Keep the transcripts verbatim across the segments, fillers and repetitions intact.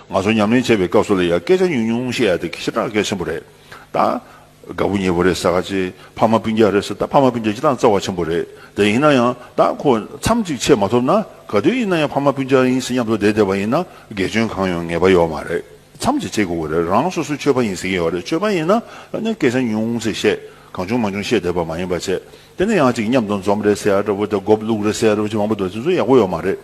ང་ཚོ་ཉམས་ལེན་བྱེད་པའི་སྐབས་སུ་ལ་ཡང་སྐད་ཆ་ཉུང་ཉུང་བཤད་ཡ་དེ་ཞེ་དྲག་གལ་ཆེན་པོ་རེད། ད་དགའ་པོ་ཉེ་པོ་རེད་ཟེར་ག་ཅིག་ཕ་མ་སྤུན་ཀྱག་རེད་ཟེར། ད་ཕ་མ་སྤུན་ཀྱག་སྤྱིར་བཏང་རྩ་བ་ཆེན་པོ་རེད། དེ་ཡིན་ན་ཡང་ད་ཁོ་མཚམས་གཅིག་ཆད་མ་ཐུབ་ན། ག་དུས་ཡིན་ན་ཡང་ཕ་མ་སྤུན་ཀྱག་ཡིན་ཟེར་མཉམ་དུ་བསྡད་བསྡད་པ་ཡིན་ན་དགེ་སྐྱོན་གང་ཡོང་ངེས་པ་ཡོད་མ་རེད། མཚམས་ཅིག་བྱེད་དགོས་ཀྱི་རེད། རང་སོ་སོའི་ཆོས་པ་ཡིན་ཟེར་གྱི་ཡོད་རེད། ཆོས་པ་ཡིན་ན་ཨ་ནི་སྐད་ཆ་ཉུང་ཙམ་བཤད། གང་བྱུང་མང་བྱུང་བཤད་བསྡད་པ་མ་ཡིན་པ་བྱས། དེ་ནས་ཡང་ཅིག་མཉམ་དུ་འཛོམས་རེད་ཟེར་ཡ་འདྲ་བོ་དང་། མགོ་བླུགས་རེད་ཟེར་ཡ་འདྲ་བོ་ཅིག་མང་པོ་འདུག་དེ་ཚོ་ཡག་པོ་ཡོད་མ་རེད།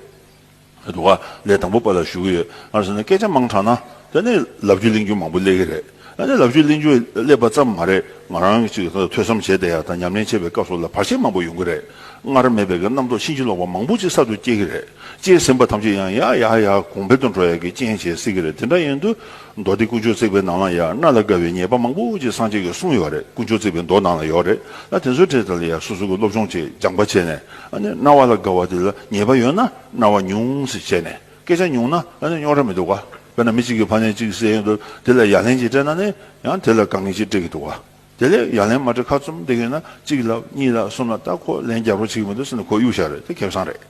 འདུག་ག་ལས་དང་པོ་པ་ལ་ཞུ་གི་ཡོད། ང་རང་ཟེར་ན་སྐད་ཆ་མང་དྲགས་ན་དེ་ནས་ལབ་རྒྱུ་གླེང་རྒྱུ་མང་པོ་སླེབས་ཀྱི་རེད། ཨ་ནི་ལབ་རྒྱུ་གླེང་རྒྱུ་སླེབས་པ་ཙམ་མ་རེད། ང་རང་ཅིག་ཐོས་བསམ་བྱས་བསྡད་ཡ་དང་ཉམས་ལེན་བྱེད་པའི་སྐབས་སུ་ལ་བར་ཆད་མང་པོ་ཡོང་གི་རེད། སྔར་མེད་པའི་གི་རྣམ་རྟོག་ཕྱིན་ཅི་ལོག་པ་མང་པོ་ཅིག་གསར་དུ་སྐྱེ་གི་རེད། སྐྱེས་ཟིན་པ་ཐམས་ཅད་ཡང་ཡར་ཡར་ཡར་གོང་འཕེལ་དུ་འགྲོ་ཡ་གི་རྐྱེན་བྱེད་སྲིད་ཀྱི་རེད། དེ་འདྲ་ཡིན་དུས་མདོ་སྡེ་དཀོན་མཆོག་བརྩེགས་པའི་ནང་ལ་ཡང་མནའ་ལ་དགའ་བའི་ཉེས་པ་མང་པོ་ཅིག་སངས་རྒྱས་ཀྱིས་གསུངས་ཡོད་རེད། དཀོན་མཆོག་བརྩེགས་པའི་མདོ་ནང་ལ་ཡོད་རེད། ད་དེ་ཚོའི་གྲས་དག་ལ་ཡང་སོ་སོ་གི་སློབ་སྦྱོང་བྱས་སྦྱངས་པ་བྱས་ནས། ཨ་ནི་རྣ་བ་ལ་དགའ་བ་དེ་ལ་ཉེས་པ་ཡོད་ན་རྣ་བ་ཉུང་ཙམ་བྱས་ནས། སྐད་ཆ་ཉུང་ན་ཨ་ནི་རྙོག་དྲ་མི་འདུག་ག་དཔེར་ན་མི་གཅིག་གིས་ཕ་ནས་གཅིག་ཟེར་ཡོང་དུས་དེ་ལ་ཡ་ལན་ཅིག་སྤྲད་ན་ནི་ཡང་དེ་ལ་དཀའ་ངལ་ཅིག་འཕྲད་ཀྱི་འདུག་ག་དེ་ལས་ཡ་ལན་མ་སྤྲད་ཁ་བཙུམ་བསྡད་ཀྱི་ཡོད་ན། གཅིག་ལབ་གཉིས་ལབ་གསུམ་ལབ། ད་ཁོ་ལན་རྒྱག་རོགས་བྱེད་ཀྱི་མི་འདུག་ཟེར་ནས་ཁོ་གཡུག་བཞག་རེད། དེ་ཁེ་བཟང་རེད།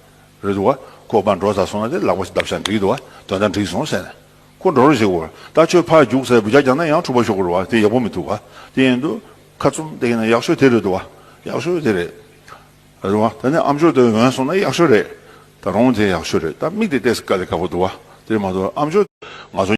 རེད་འདུག་ག་ཁོ་ཕར་འགྲོ་ཚར་སོང་ན་དེ་ལག་པ་ཞིག་བརྡབ་བཞག་འགྲིག་འདུག་ག་དོན་དག་འགྲིག་སོང་ཟེར་ནས། ཁོ་འགྲོ་རོགས་བྱེད་དགོས། ད་ཁྱོད་ཕར་རྒྱུགས་ཟེར་འབུད་རྒྱག་རྒྱག་ན་ཡང་འཁྲུག་པ་ཤོར་གི་རེད་བ། དེ་ཡག་པོ་མི་འདུག་ག་དེ་ཡིན་དུས་ཁ་བཙུམ་བསྡད་ཀྱི་ན་ཡག་ཤོས་དེ་རེད་འདུག་ག་ཡག་ཤོས་དེ་རེད། རེད་བ། ད་ནི་ཨ་མཆོག་དེ་འོན་སོང་ན་ཡག་ཤོས་རེད། ད་རུང་དེ་ཡག་ཤོས་རེད། ད་མིག་དེ་ཏོག་ཙམ་དཀའ་ལས་ཁག་པོ་འདུག་བ། དེ་མ་གཏོགས་ཨ་མཆོག་ང་ཚོ་